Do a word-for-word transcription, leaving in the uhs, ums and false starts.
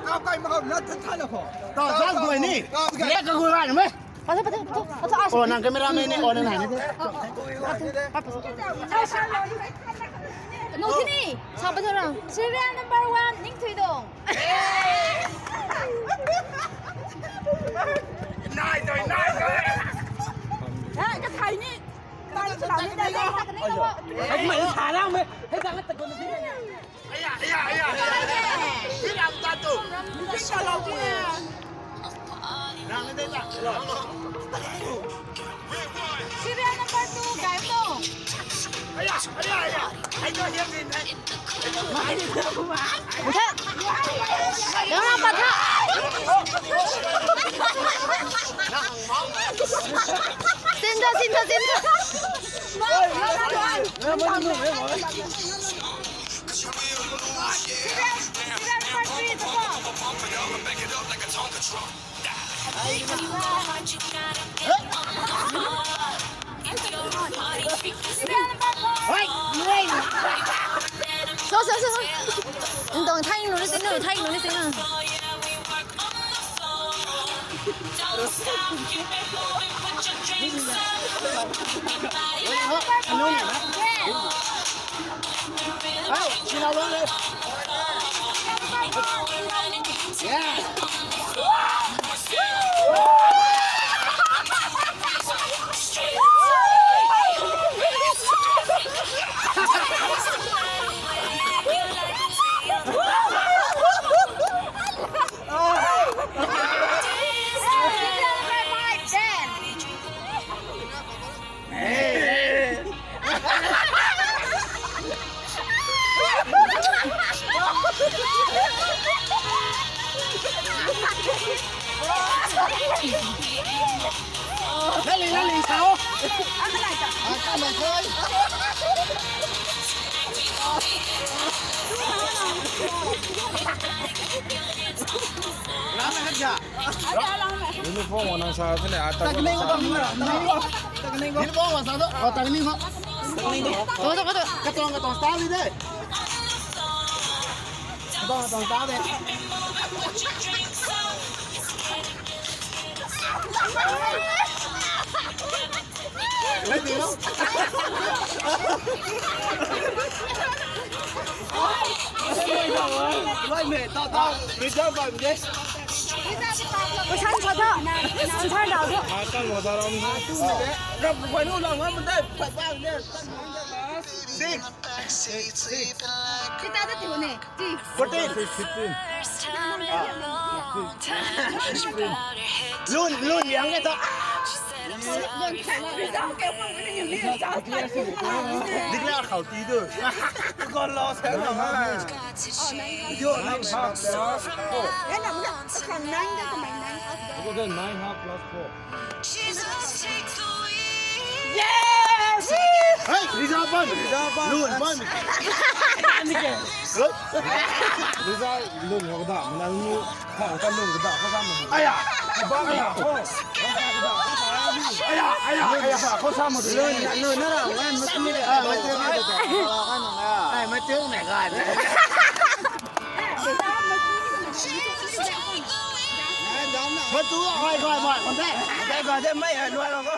Kau kai ma na tha tha na kho. Tau zak guay ni. Kau kai. Nek ka guay rai na me. Patha, patha, patha, patha, ah, oh, nang camera man ni, oh, nang nai ni. No, sini. Sa patha rang. Serial number one, Ningthuidong. Nai doi, nai doi. Ha, ka thai ni. Ka thai ni. Ai, mai sa lang me. Hei, sa lang ta ko ni. Aya, aya, aya, aya, aya. Ni ram ta tu. Ni ram ta tu. Ram ni dei ta. Serial number two, guys, no. Aya, aya, aya. Ai, tu hiam ni, ni. Patha. Yang na patha. Sinta, sinta, sinta. So, so, so, so. Ntong thai nunc ni sing na, thai nunc ni sing na. Lali, lali, sao. Ah, ka lou koi. Lam na ja. Uniform wana sa sini ata. Tak ni ko, tak ni ko. Uniform wana sa tu. Oh, tak ni ko. Tak ni ko. Kau tu, kau tu. Katong, katong style ni de. Katong, katong style de. Mai me, tau, tau, result bam de. Kusan sa tho. Kusan dau tho. Ah, tang mo sa ram. Rap ko nu lang ma de, pat pat de. Six. Kita ta tu ne. Fourteen. Fifteen. Lun, lun, yang ke ta. Dikla khau ti tu. Kau lost kan na. Yo, nine half plus four. Nine half plus four. Yes! Hey, result bam. Result bam. Lun bam. Result lun ho da, mana lun. Ha, ka lun ka da, ka sa mo. Aya. Ba aya. Ho. Aya, aya, aya. Ka sa mo. Lun, lun na ra, wan mo ni. Ah, mo ni. Ai, mo ni me ga. Mo tu, ai, ai, ai, kon de. Ai, ai, ai, mai, ai, lua lo ko.